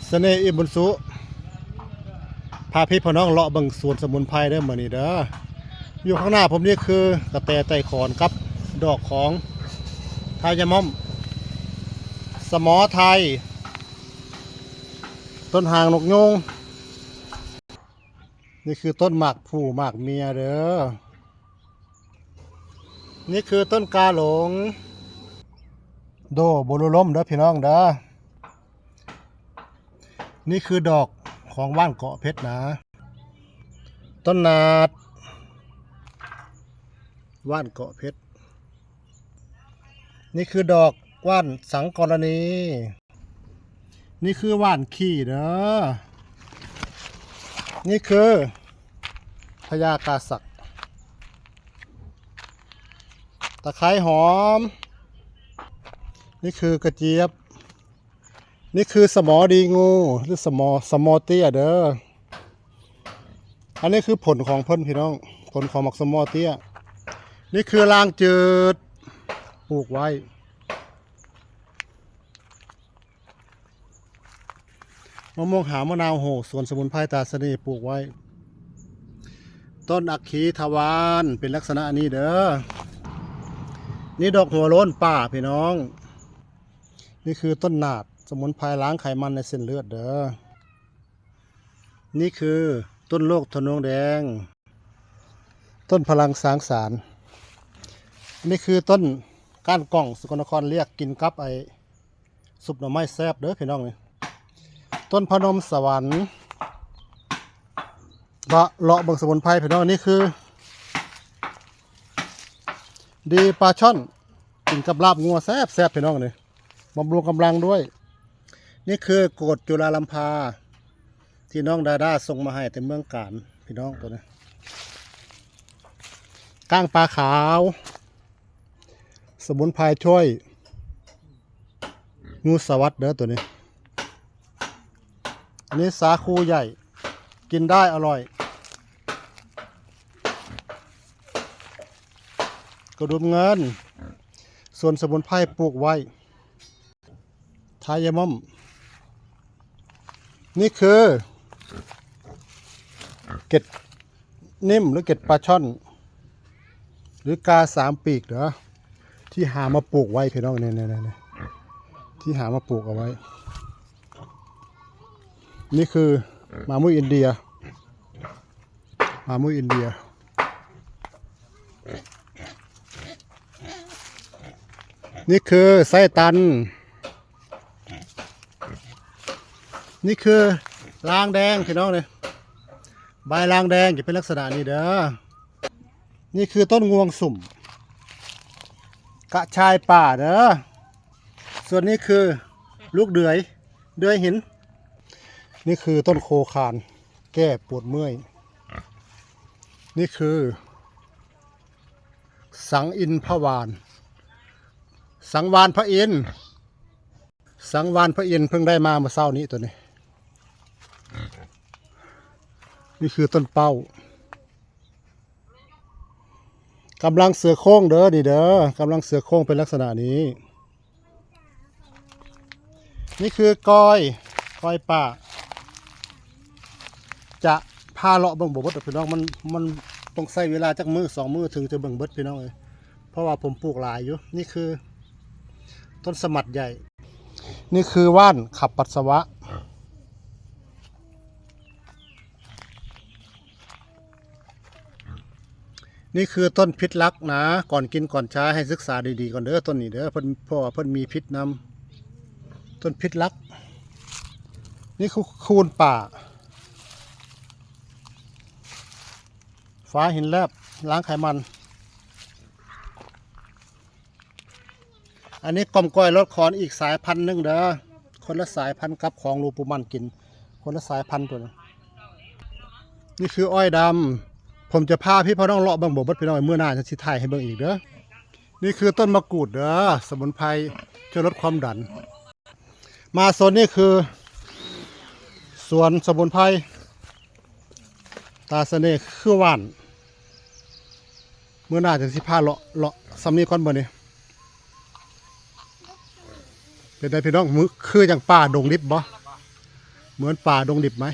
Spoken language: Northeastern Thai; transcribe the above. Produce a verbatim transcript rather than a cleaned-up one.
เสน่ห์อิ่มบุญสุ พาพี่พาน้องเลาะเบิ่งสวนสมุนไพรเด้อมื้อนี้เด้อ อยู่ข้างหน้าผมนี่คือกระแตไต้ขอนครับ ดอกของไทยยาม่อม สะหมอไทย ต้นหางนกยูง นี่คือต้นหมากผู้หมากเมียเด้อ นี่คือต้นกาหลง โดโบโลลมเด้อพี่น้องเด้อ นี่คือดอกของว่านเกาะเพชรนะ ต้นนาด ว่านเกาะเพชร นี่คือดอกว่านสังกรณี นี่คือว่านขี้เด้อ นี่คือพญากาสัก ตะไคร้หอม นี่คือกระเจี๊ยบ นี่คือสะหมอดีงู หรือสะหมอ สะหมอเตี้ยเด้อ อันนี้คือผลของเพิ่นพี่น้อง ผลของหมากสะหมอเตี้ย นี่คือลางจืด ปลูกไว้ มะม่วงหาวมะนาวโห สวนสมุนไพรตาเสน่ห์ปลูกไว้ ต้นอัคคีทวารเป็นลักษณะนี้เด้อ นี่ดอกหัวโล้นป่าพี่น้อง นี่คือต้นหนาด สมุนไพรล้างไขมันในเส้นเลือดเด้อ นี่คือต้นโลกทะนงแดง ต้นพลังสางสาร นี่คือต้นก้านกล่อง สกลนครเรียกกินกับไอ้ซุปหน่อไม้แซ่บเด้อพี่น้องนี่ ต้นพนมสวรรค์ เลาะเลาะเบิ่งสมุนไพรพี่น้อง นี่คือ ดีปลาช่อน กินกับลาบงัวแซ่บแซ่บพี่น้องนี่ บำรุงกำลังด้วย นี่คือโกดจุลาลัมพา ที่น้องดาด้าส่งมาให้แต่เมืองกาญพี่น้องตัวนี้ ก้างปลาขาว สมุนไพรช่วย งูสวัสดเด้อตัวนี้ อันนี้สาคูใหญ่ กินได้อร่อย กระดุมเงิน ส่วนสมุนไพรปลูกไว้ ไทยยาม่อม นี่คือ เกล็ดนิ่มหรือเกล็ดปลาช่อน หรือกาสามปีกเด้อ ที่หามาปลูกไว้พี่น้อง เนี่ยๆๆๆ ที่หามาปลูกเอาไว้ นี่คือหมากมุ้ยอินเดีย หมากมุ้ยอินเดีย นี่คือไส้ตัน นี่คือลางแดงพี่น้องเนี่ย ใบลางแดงจะเป็นลักษณะนี้เด้อ นี่คือต้นงวงสุม กระชายป่าเด้อ ส่วนนี้คือลูกเดือย เดือยหิน นี่คือต้นโคคาน แก้ปวดเมื่อย นี่คือ สังอินทวาล สังวาลพระอินทร์ สังวาลพระอินทร์เพิ่งได้มาเมื่อเช้านี้ตัวนี้ นี่คือต้นเป้า กำลังเสือโคร่งเด้อนี่เด้อ กำลังเสือโคร่งเป็นลักษณะนี้ นี่คือกอย กอยป่า จะพาเลาะเบิ่งบ่เบิดดอกพี่น้อง มัน มันต้องใช้เวลาจักมื้อสองมื้อถึงจะเบิ่งเบิดพี่น้องเอ้ย เพราะว่าผมปลูกหลายอยู่ นี่คือ ต้นสะหมัดใหญ่ นี่คือว่านขับปัสสาวะ นี่คือต้นพิษรักนะ ก่อนกินก่อนใช้ให้ศึกษาดีๆก่อนเด้อ ต้นนี้เด้อ เพิ่น เพราะว่าเพิ่นมีพิษนำ ต้นพิษรัก นี่คือคูนป่า ฝาหินแลบ ล้างไขมัน อันนี้กอมก้อยลดคอนอีกสายพันธุ์หนึ่งเด้อ คนละสายพันธุ์กับของหลวงปู่มั่นกิน คนละสายพันธุ์ตัวนี้ นี่คืออ้อยดำ ผมจะพาพี่พาน้องเลาะเบิ่งบ่เบิดพี่น้อง มื้อหน้าจะสิถ่ายให้เบิ่งอีกเด้อ นี่คือต้นมะกรูดเด้อ สมุนไพรช่วยลดความดัน มาโซนนี้คือ สวนสมุนไพร ตาเสน่ห์คือหวาน มื้อหน้าจังสิพาเลาะ เลาะส่ำนี้ก่อนมื้อนี้ เป็นไงพี่น้อง มื้อ คือจั่งป่าดงดิบบ่ เหมือนป่าดงดิบไหม